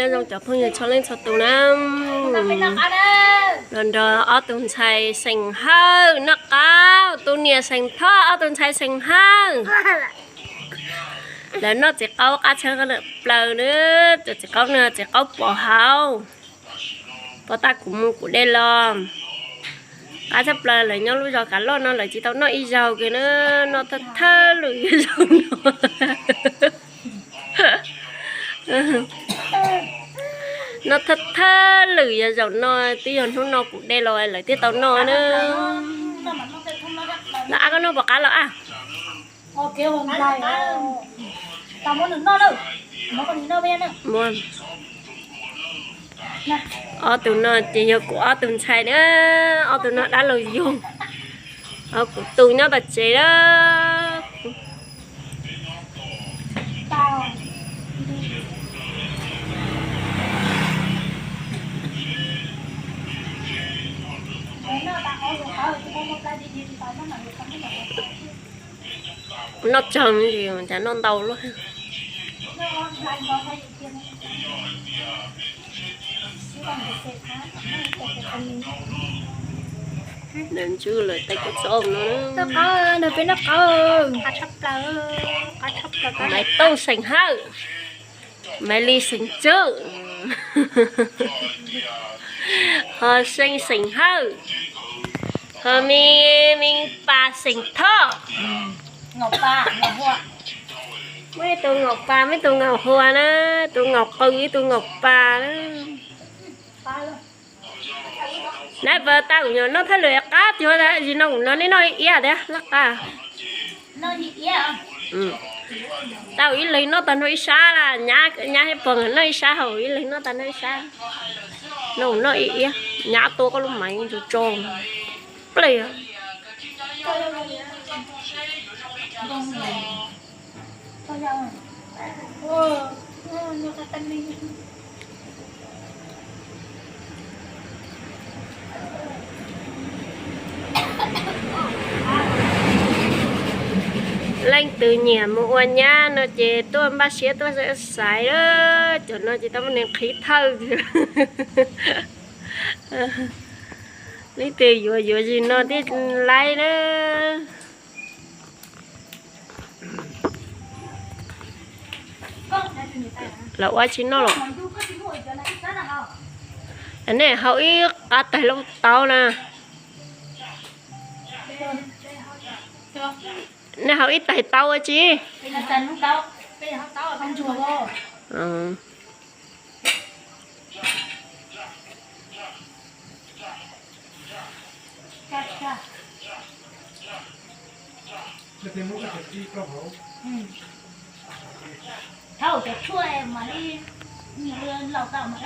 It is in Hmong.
Nyob zoo cov phooj ywg txhua leej txhua tus na. Los nrog ob tug ntxhais xeem Hawj noj qab, tus niam xeem Thoj, ob tug ntxhais xeem Hawj. Lawv noj txiv qaub qab tshaj plaws na, cov txiv qaub no txiv qaub pov hauv. Pov tag kuv mus kuv de los. Qab tshaj plaws, lawv nyob lub zos Kav Loj no lawv tsis tau noj ib zaug kiag na, noj thawj thawj lwm yog zaum no. Noj thawj thawj lwm yog zaum no, twb yog hnub no kuv de los lawv thiaj tau noj na. Los ab, koj noj puas qab los ab? Ob tug no ces yog kuv ob tug ntxhais na, ob tug no dab laug yug, kuv tus nyob tom tsev na. Noj tsaug, cas noj ntau luaj. Nws ntswj lawm tais kuv txob no. Noj qab, nrog peb noj qab. Maiv Tooj xeem Hawj, Maiv Lis xeem Tswb, Ho Seej xeem Hawj, Ho Mim, Mim Pas xeem Thoj. Muaj ib tug Ngaum Pas, muaj ib tug Ngaum Hua na, tus Ngaum Qw, ib tug Ngaum Pas na. Nab pas tau kuv nyuam noj thawj lwm qab tiag, zim no kuv no nej noj ib iab thiab laj qab. Tau ib leeg noj tag nrho ib sab, nyab thiab pog noj ib sab, hauv ib leeg noj tag nrho ib sab. No kuv noj ib iab, nyab tua koj lub maiv tso tso plej. Leej twg nyiam mus ua nyab no ces tuaj npaj siab tuaj xaiv lawm, cov no ces tau muaj neeg qhib thawj. Leej twg yuav yuav zim no thiaj laib na. Los ua tsis noj los? Nej haus ib qab tais lauj taub na. Nej haus ib tais taub ua tsi? Thauj cov tshuaj mas li laus tau mas.